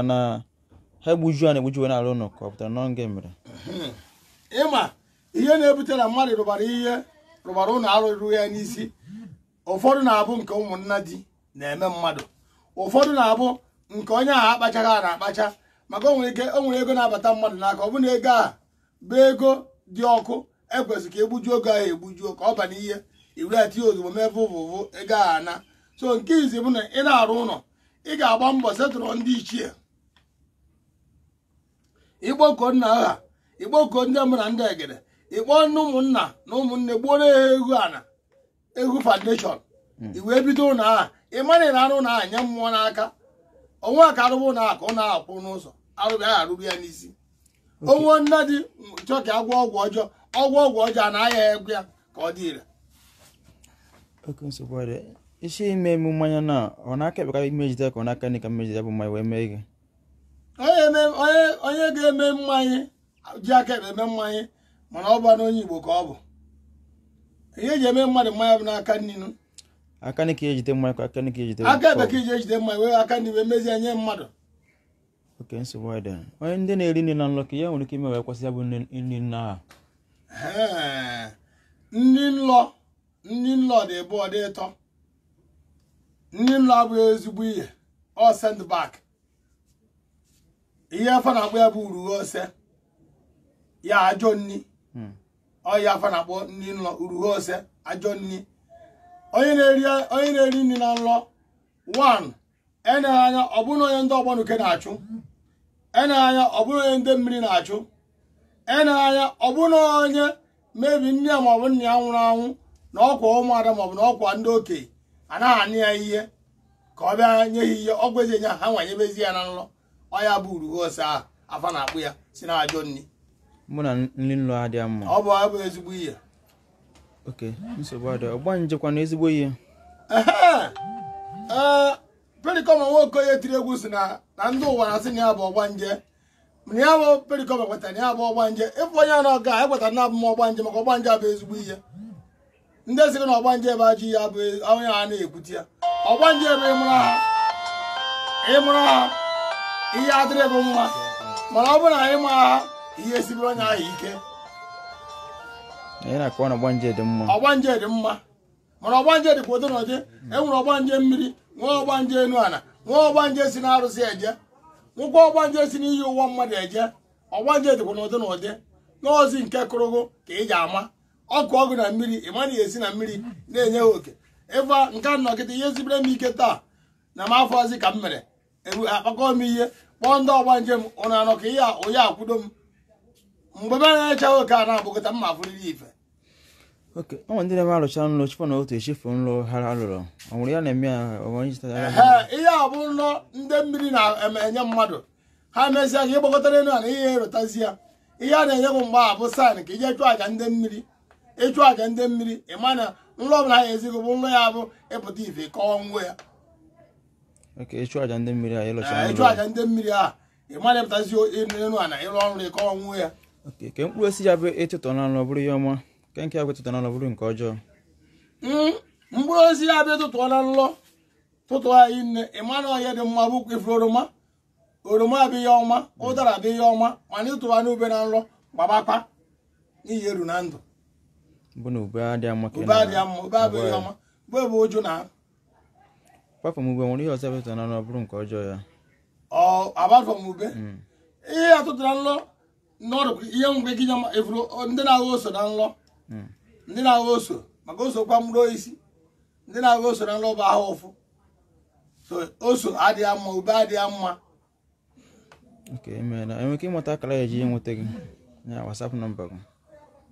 Na ha egbuju a na-egbuju wee na-arụ ụlọ ka ọ pụtara na nga mere? Ịma ihe na-ebute na mmadụ rụbara ihe, rụbara ụlọ arụrụ ya n'isi. Ụfọdụ na-abụ nke ụmụnna di na-eme mmadụ, ụfọdụ na-abụ nke onye ahụ akpachaghị a na-akpacha, maka o nwere ike o nwere ego na-abata mmadụ n'aka, ọ bụ na ego ahụ bụ ego dị ọkụ, ekwesịrị ka egbujuo oge ahụ egbujuo ka ọ ba n'ihe iwere ya tinye ozugbo mee vụvụvụ ego ahụ ana. So nke izi bụ na ị na-arụ ụlọ, ị ga-agba mbọ setụrụ ndị ichie, ịkpọkuo nna ha, ịkpọkuo ndị mụ na ndị egede, ịkpọ ndị ụmụnna na ụmụnne, gbuoro ha egwu ana, egwu foundation, i wee bido ụlọ ahụ. Ị mara na arụ ụlọ ahụ nye mmụọ n'aka onwe a ka arụba ụlọ ahụ ka ụlọ ahụ kwụ n'ụzọ arụbịa ya arụrụ ya n'isi. Onwe nna dị chọọ ka agwọ ọgwụ ọjọọ, ọgwụ ọjọọ a na-aya egwu ya ka ọ dị ire. Oke nsogbu adị. Isi ime emu mmanya na ọ na-aka ekpe ka imejide ka ọ na-aka nri ka mmejide bụ mmanya wee mee gị. Onye ga-eme mmanya ji aka ekpe eme mmanya, mana ọ bụ na onye Igbo ka ọ bụ. Ihe eji eme mmadụ mmanya bụ n'aka nninu. Aka nri ka ejide mmanya ka aka nri ka ejide aka ekpe ka iji ejide mmanya wee aka nri wee mezie nye mmadụ. Oke nsogbu adị. Onye ndị na-eri nri na nlọ ka ihe nwere ike ime wee kwụsị ya bụ nri nna ha. Nri nlọ, nri nlọ dị ebe ọ dị ịtọ. Nri nlọ abụghị ezigbo ihe, ọ send back. Ihe afa na-akpọ ya bụ urughe ose, ya ajọ nni. Ọ ya afa na-akpọ nri nlọ, urughe ose, ajọ nni. Onye na-eri nri na nlọ, one, eneghị anya ọ bụrụ onye ndị ọgbọnuke na-achụ, eneghị anya ọ bụrụ onye ndị mmiri na-achụ, eneghị anya ọ bụrụ onye mebi nne ya maọbụ nna ya nwụrụ anwụ na ọkwa ụmụada maọbụ na ọkwa ndị okenye anaghị anị ya ihe ka ọ bịa nye ha ihe ọgwụ ezi enye ha nwanyebezi ya na nlọ. Ọ ya bụ urughe ose ahụ afa na-akpụ ya si na ajọ nni. Mụ na nri nlọ adịghị mma. Ọ bụ ezigbo ihe. Oke nsogbu adị. Ọgba njekwa na ezigbo ihe. Ee, Pericoma Nwokoye tiri egwu si na ndị ụwa na-asị na ya bụ ọgbanje, na ya bụ Pericoma kwetara na ya bụ ọgbanje. Ịfụ onye na ọga ekwetara na abụ m ọgbanje, maka ọgbanje abụ ezigbo ihe. Ndị sịrị na ọgbanje ebe ajọ ihe abụ onye a na-ekwute ya. Ọgbanje ebe ịmụrụ ha ihe adịrị bụ mma, mana ọ bụrụ na anyị maa ha ihe esibiri onye ahụ ike. Anyị na-akọwa na ọgbanje dị mma. Ọgbanje dị mma, mana ọgbanje dịkwa ụdị na ụdị. E nwere ọgbanje mmiri, nwee ọgbanje enu ala, nwee ọgbanje si na-arụsị eje, nwekwa ọgbanje si n'iyi ụwa mmadụ eje. Ọgbanje dịkwa n'ụdị na ụdị. N'ozi nke kụrụgụ ka ị ji ama ọkụ ọgụ na mmiri, ị ma na esi na mmiri na-enye ha oke. Ịfa nke nnọkịta ihe zibere m ike taa na m afọ ozi ka m mere akpakọ m ihe kpọọ ndị ọgbanje m ụnụ anọ ka ihe onye akwudo m mgbe m na-echaghị oke a na-abụkọta mma afụrịrị ife. Oke ọ nwere ndị na-eme arụcha nlọ chifọ na otu echefu nlọ ha alụrụ, ọ nwere ya na-eme ya. Ihe a bụ nlọ ndị mmiri na-enye mmadụ. Ha mesịa ka ịgbakọtara elu ala ihe erotazi ya. Ihe a na-enye bụ mgbe a bụ saịn ka ije chụọ àjà ndị mmiri. Ịchụ àjà ndị mmiri, ị ma na nlọ ọbụla ha ezighị bụ nlọ ya bụ ịpụta ife kọwa nwe ya. Ịchụ àjà ndị mmiri ahụ, ịchụ àjà ndị mmiri ahụ, ị ma na ịpụtazi elu ala ịrụ ọrụ ịkọwa nwe ya. Ke mkpụrụ osisi ya bụ ịtụtụ na nlọ bụrụ ihe ọma, ke nke ya bụ ịtụtụ na nlọ bụrụ nke ọjọọ. Mkpụrụ osisi ya bụ ịtụtụ na nlọ tụtụ anyị nne, ị ma na ọhịa dị mma bụ ifuru oroma. Oroma bụ ihe ọma, ụdara bụ ihe ọma, mana ịtụwa n'ube na nlọ gbabakpa n'ihi eru na ndụ. Bụ na ube adịghị mma. Ube adịghị mma, ube abụghị ihe ọma, ube bụ ụjụ na apart from ube nwere ihe ọzọ ịtụtụ na nlọ bụrụ nke ọjọọ ya. Ọ apart from ube, ihe atụtụ na nlọ n'ọdụ ihe ngwe gị nye ifuru ndị na-aghọ ose na nlọ, ndị na-aghọ ose maka ose kwa mkpụrụ osisi, ndị na-aghọ ose na nlọ bụ ahụ ụfụ. So ose adịghị mma, ube adịghị mma. Ok, emeela. Enwere ike ịmụta akara ya eji enweta gị na WhatsApp nọmba gị?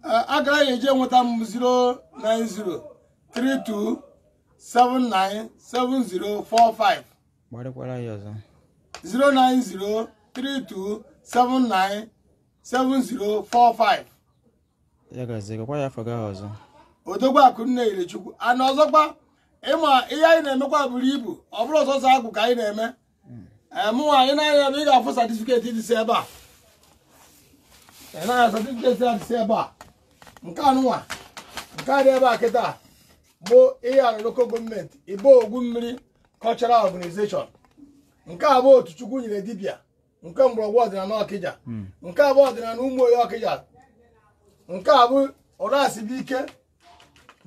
Akara ya eji enweta m 09032797045. Gbarịkwara ya ọzọ. 09032797045. Ya gazie, gakwa ya afọ gị ahụ ọzọ. Odogwu Akụnne Irechukwu. Ana ọzọkwa ịma ihe anyị na-emekwa buru ibu, ọ bụrụ ọsọsọ agwụ ka anyị na-eme. Mụnwa anyị na-anya ebe ị ga-afụ satifiketi dị si ebe a. Ị na-anya satifiketi a dị si ebe a. Nke anụnwa nke a dị ebe a kịta bụ ihe ala local gọọmenti Ibo Ogwu Mmiri Cultural Organization. Nke a bụ otu Chukwu nyere dibịa nke mgbọrọgwụ ọdịnala Ọkịja. Nke a bụ ọdịnala Ụmụoyi Ọkịja. Nke a bụ Ụrasịbụike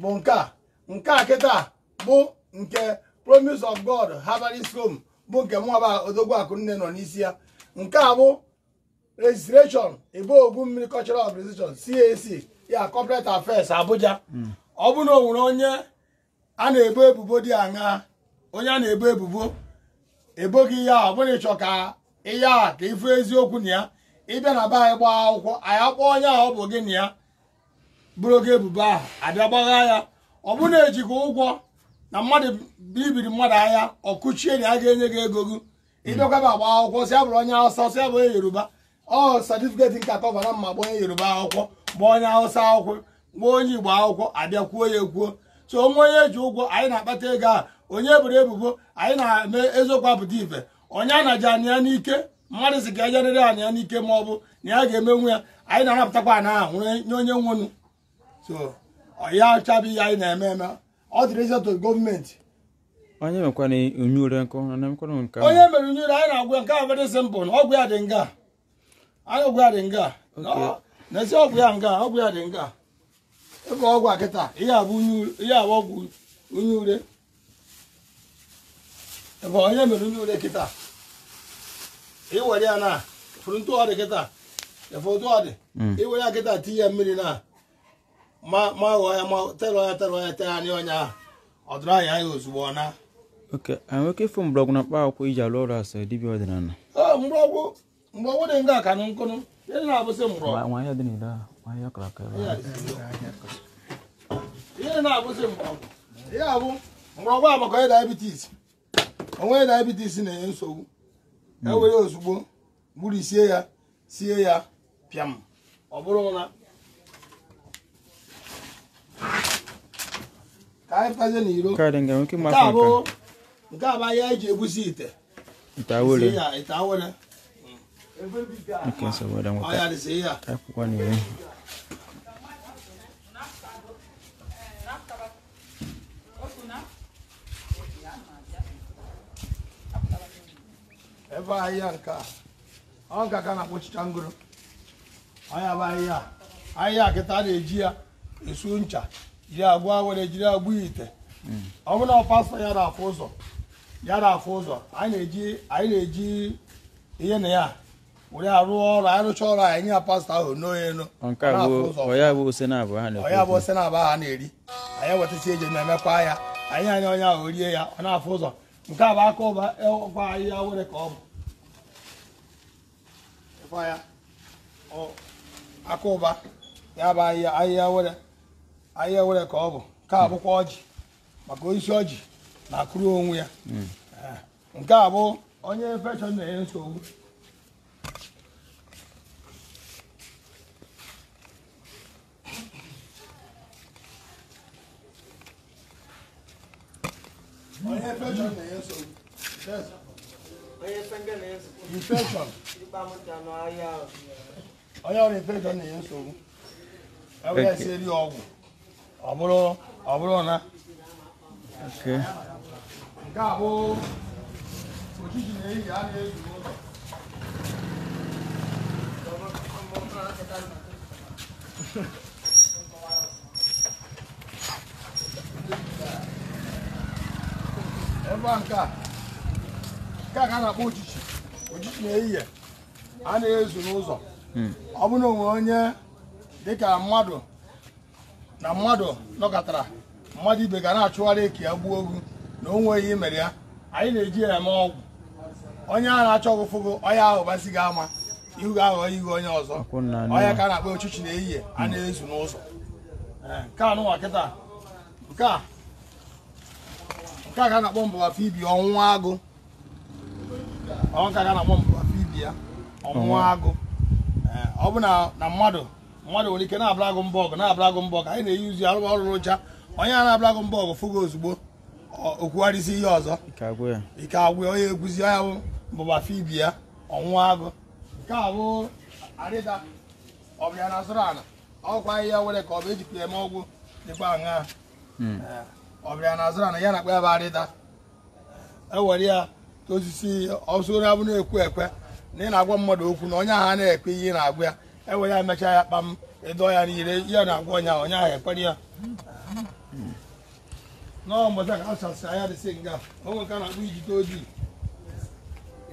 bụ nke a. Nke a kịta bụ nke Promise of God Herbalist Home bụ nke mụaba Odogwu Akụnne nọ n'isi ya. Nke a bụ registration Igbo Ogwu Mmiri Cultural Organization CAC ya Corporate Affairs Abuja. Ọ bụ na o nwere onye a na-ebo ebubo dị aṅaa, onye a na-ebo ebubo eboghị ya, ọ bụrụ ịchọ ka ihe a ka ịfụ eziokwu na ya, ịbịa na be anyị gbaa akwụkwọ, anyị akpọ onye ahụ ọ bụ gị na ya bụrụ oge ebubo ahụ abịa gbagha ya. Ọ bụrụ na ejikwa ụgwọ na mmadụ bibiri mmadụ ahịa, ọ kụchie na ya ga-enye gị ego gị, ịbịakwaba agba akwụkwọ si ya bụrụ onye Hausa, si ya bụ onye Yoruba, ọ satifiketi nke akọvara mma gba onye Yoruba akwụkwọ, gba onye Hausa akwụkwọ, gba onye Igbo akwụkwọ, abịa kwuo ya ekwuo. So onwe onye eji ụgwọ, anyị na-akpata ego ahụ. Onye eboro ebubo, anyị na-eme eziokwu apụta ife. Onye a na-aja anya ya n'ike, mmadụ si ka ejerịrị anya ya n'ike ma ọ bụ na ya ga-emenwu ya, anyị na-anapụtakwa ana ahụ nye onye nwenu. So ya chabụ ihe anyị na-eme eme. Ọ dịrị to gọọmenti. Onye mekwana onye ure nkọ nke onye mere onye ure, anyị na-agwụ ya nke a very simple. Ọgwụ ya dị nga, anyị ọgwụ ya dị nga, na-esi ọgwụ ya nga, ọgwụ ya dị nga. Ebe ọgwụ a kịta, ihe a bụ ọgwụ onye ure. Ebe onye mere onye ure kịta, iwere ya na furu ntụ ọ dị kịta, efe otu ọ dị, iwere ya kịta tinye ya mmiri na ma ghọọ ya, ma terọ ya terọ ya tere anyị onye ahụ, ọ dụrụ anyị anya ozugbo ọ na. Okay, anyị nwere ike ịfụ mgbọrọgwụ na mkpa akwụkwọ iji alụ ọrụ asọ dibịa ọdịnala. Mgbọrọgwụ dị nga ka nkụnụ ihe na-abụsị mgbọrọgwụ. Ihe na-abụsị mgbọrọgwụ. Ihe abụ mgbọrọgwụ a maka onye diabetes. Onwe diabetes na-enye nsogbu. Ewere ozugbo gburisie ya, sie ya pịam, ọ bụrụ na ka anyị pụtazie n'iro. Nke a bụ ahịa eji egusi ite. Ite awere. Ite awere. Ebe ahịa nke a, ọ nka ka na-akpọchicha ngụrụ. Ahịa bụ ahịa. Ahịa kịta na-eji ya esu ncha, jiri agwa awere, jiri agwa ite. Ọ bụrụ na pastọ ya na-afụ ụzọ, ya na-afụ ụzọ, anyị na-eji ihe na ya were arụ ọrụ. Anyị rụcha ọrụ anyị nye ya pastọ ahụ n'onye elu. Ọ bụ ose na abụ ha na-eri. Anyị ewetacha eji na-emekwa ya, anyị anya onye ahụ rie ya, ọ na-afụ ụzọ. Nke a bụ aka ụba ọkwa ahịhịa were ka ọ bụ aka ụba ya bụ ahịhịa were, ahịhịa were ka ọ bụ. Nke a bụkwa ọjị, maka osisi ọjị na-akụrụ onwe ya. Nke a bụ onye infection na-enye nsogbu. Onye infection na-enye nsogbu. Infection. Onye ọrịa infection na-enye nsogbu. Ewere esi eri ọgwụ, ọ bụrụ na nke a bụ ojiji na-eyi a na-ezu ụlọ. Ebe a nke a ka a na-akpọ ojiji, ojiji na-eyi a na-ezu n'ụzọ. Ọ bụrụ na onwe onye dịka mmadụ na mmadụ nọkọtara mmadụ ibe ga na-achụgharị ka ya gbuo ogu na o nweghị ihe mere ya, anyị na-eji ya eme ọgwụ. Onye a na-achọ ọgwụfụgo, onye ahụ basị gị ama, ihu ga-aghọ ihu onye ọzọ. Onye ka a na-akpọ ochichi na ehihie a na-ezu n'ụzọ. Nke a nụwa kịta, nke a ka a na-akpọ mbụba fibi ọnwụ agụ. Ọ ka a na-akpọ mbụba fibi ya ọnwụ agụ. Ọ bụ na mmadụ nwere ike na-abra agụ mbọ ọgụ, na-abra agụ mbọ ọgụ, anyị na-eyuzu arụ ọrụ rụcha. Onye a na-abra agụ mbọ ọgụ fụgo ozugbo, okwugharịsị ihe ọzọ, ike agwụ onye eguzi ya bụ mbụba fibi ya ọnwụ agụ. Nke a bụ arịda ọbịa na asụrụ ala, ọkwa ahịhịa were ka ọ bụ ejikwa eme ọgwụ dịkwa aṅa. Ọbịa na azụrụ ala ya na-akpọ ya bụ arịda. Ewere ya Osisi ọsọ onye abụ na-ekwe ekwe na ị na-agwa mmadụ okwu na onye ahụ a na-ekwe ihe ị na-agwa ya, ewe ya emechaa ya kpam, ịdọ ya n'ire, ihe na-agwa onye ahụ, onye ahụ ekwere ya. Nọọ mbọchị a ka asasị anya dịsị nga o nwere ka a na-akpọ ijite ojii.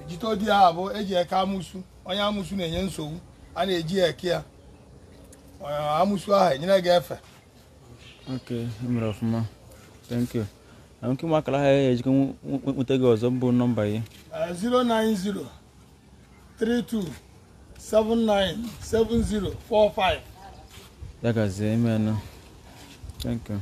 Ijite ojii ahụ bụ eji eke amụsụ. Onye amụsụ na-enye nsogbu, a na-eji ya eke ya. Amụsụ ahụ enyere gị efe. Ok, ị mere ọfụma, thank you. Na nke ụmụ akara ha ya ejikọ nweta gị ọzọ bụ nọmba gị? 090 32 79 70 45. Ya gazie, imenụ, thank you.